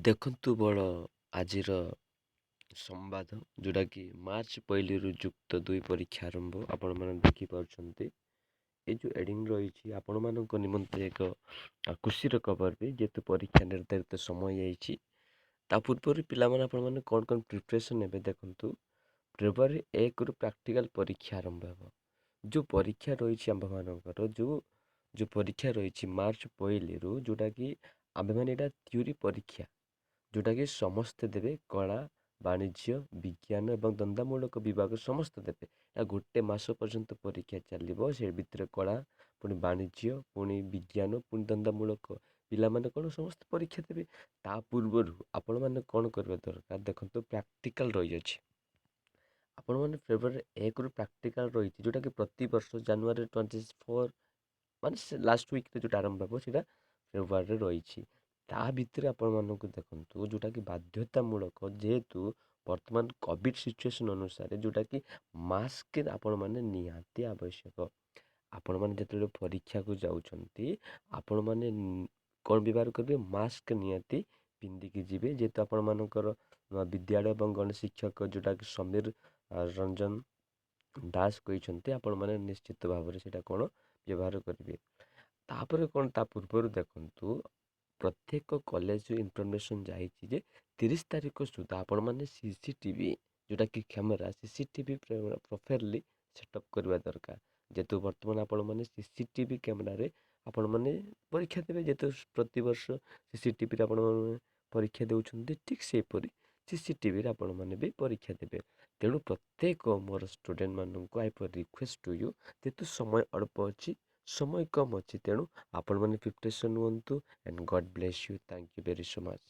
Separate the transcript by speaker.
Speaker 1: ଦେଖନ୍ତୁ, ବଡ଼ ଆଜିର ସମ୍ବାଦ, ଯେଉଁଟାକି ମାର୍ଚ୍ଚ 1ରୁ ଯୁକ୍ତ 2 ପରୀକ୍ଷା ଆରମ୍ଭ। ଆପଣମାନେ ଦେଖିପାରୁଛନ୍ତି, ଏ ଯେଉଁ ହେଡ଼ିଂ ରହିଛି, ଆପଣମାନଙ୍କ ନିମନ୍ତେ ଏକ ଖୁସିର ଖବର ବି, ଯେହେତୁ ପରୀକ୍ଷା ନିର୍ଦ୍ଧାରିତ ସମୟ ଯାଇଛି। ତା ପୂର୍ବରୁ ପିଲାମାନେ, ଆପଣମାନେ କ'ଣ କ'ଣ ପ୍ରିପାରେସନ୍ ନେବେ ଦେଖନ୍ତୁ। ଫେବୃଆରୀ 1ରୁ ପ୍ରାକ୍ଟିକାଲ ପରୀକ୍ଷା ଆରମ୍ଭ ହେବ। ଯେଉଁ ପରୀକ୍ଷା ରହିଛି ଆମ୍ଭମାନଙ୍କର, ଯେଉଁ ଯେଉଁ ପରୀକ୍ଷା ରହିଛି ମାର୍ଚ୍ଚ 1ରୁ, ଯେଉଁଟାକି ଆମ୍ଭେମାନେ ଏଇଟା ଥିଓରି ପରୀକ୍ଷା, ଯେଉଁଟାକି ସମସ୍ତେ ଦେବେ। କଳା, ବାଣିଜ୍ୟ, ବିଜ୍ଞାନ ଏବଂ ଧନ୍ଦାମୂଳକ ବିଭାଗ ସମସ୍ତେ ଦେବେ। ଏଇଟା ଗୋଟେ ମାସ ପର୍ଯ୍ୟନ୍ତ ପରୀକ୍ଷା ଚାଲିବ। ସେ ଭିତରେ କଳା, ପୁଣି ବାଣିଜ୍ୟ, ପୁଣି ବିଜ୍ଞାନ, ପୁଣି ଧନ୍ଦାମୂଳକ ପିଲାମାନେ କ'ଣ ସମସ୍ତେ ପରୀକ୍ଷା ଦେବେ। ତା ପୂର୍ବରୁ ଆପଣମାନେ କ'ଣ କରିବା ଦରକାର ଦେଖନ୍ତୁ। ପ୍ରାକ୍ଟିକାଲ ରହିଅଛି ଆପଣମାନେ, ଫେବୃଆରୀ 1ରୁ ପ୍ରାକ୍ଟିକାଲ ରହିଛି, ଯେଉଁଟାକି ପ୍ରତିବର୍ଷ ଜାନୁଆରୀ 24, ମାନେ ସେ ଲାଷ୍ଟ ୱିକ୍ରେ ଯେଉଁଟା ଆରମ୍ଭ ହେବ, ସେଇଟା ଫେବୃଆରୀରେ ରହିଛି। ତା ଭିତରେ ଆପଣମାନଙ୍କୁ ଦେଖନ୍ତୁ, ଯେଉଁଟାକି ବାଧ୍ୟତାମୂଳକ, ଯେହେତୁ ବର୍ତ୍ତମାନ କୋଭିଡ଼ ସିଚୁଏସନ୍ ଅନୁସାରେ ଯେଉଁଟାକି ମାସ୍କ ଆପଣମାନେ ନିହାତି ଆବଶ୍ୟକ। ଆପଣମାନେ ଯେତେବେଳେ ପରୀକ୍ଷାକୁ ଯାଉଛନ୍ତି, ଆପଣମାନେ କ'ଣ ବ୍ୟବହାର କରିବେ? ମାସ୍କ ନିହାତି ପିନ୍ଧିକି ଯିବେ। ଯେହେତୁ ଆପଣମାନଙ୍କର ବିଦ୍ୟାଳୟ ଏବଂ ଗଣଶିକ୍ଷକ ଯେଉଁଟାକି ସମୀର ରଞ୍ଜନ ଦାସ କହିଛନ୍ତି, ଆପଣମାନେ ନିଶ୍ଚିତ ଭାବରେ ସେଇଟା କ'ଣ ବ୍ୟବହାର କରିବେ। ତାପରେ କ'ଣ, ତା ପୂର୍ବରୁ ଦେଖନ୍ତୁ, ପ୍ରତ୍ୟେକ କଲେଜ ଇନଫର୍ମେସନ୍ ଯାଇଛି ଯେ 30 ତାରିଖ ସୁଦ୍ଧା ଆପଣମାନେ ସିସିଟିଭି, ଯେଉଁଟାକି କ୍ୟାମେରା, ସିସିଟିଭି ପ୍ରପରଲି ସେଟଅପ୍ କରିବା ଦରକାର। ଯେହେତୁ ବର୍ତ୍ତମାନ ଆପଣମାନେ ସିସିଟିଭି କ୍ୟାମେରାରେ ଆପଣମାନେ ପରୀକ୍ଷା ଦେବେ। ଯେହେତୁ ପ୍ରତିବର୍ଷ ସିସିଟିଭିରେ ଆପଣମାନେ ପରୀକ୍ଷା ଦେଉଛନ୍ତି, ଠିକ୍ ସେହିପରି ସିସିଟିଭିରେ ଆପଣମାନେ ବି ପରୀକ୍ଷା ଦେବେ। ତେଣୁ ପ୍ରତ୍ୟେକ ମୋର ଷ୍ଟୁଡ଼େଣ୍ଟମାନଙ୍କୁ I for request to you, ଯେହେତୁ ସମୟ ଅଳ୍ପ ଅଛି, ସମୟ କମ୍ ଅଛି, ତେଣୁ ଆପଣମାନେ ପ୍ରିପାରେସନ୍ ହୁଅନ୍ତୁ and God bless you. Thank you very so much.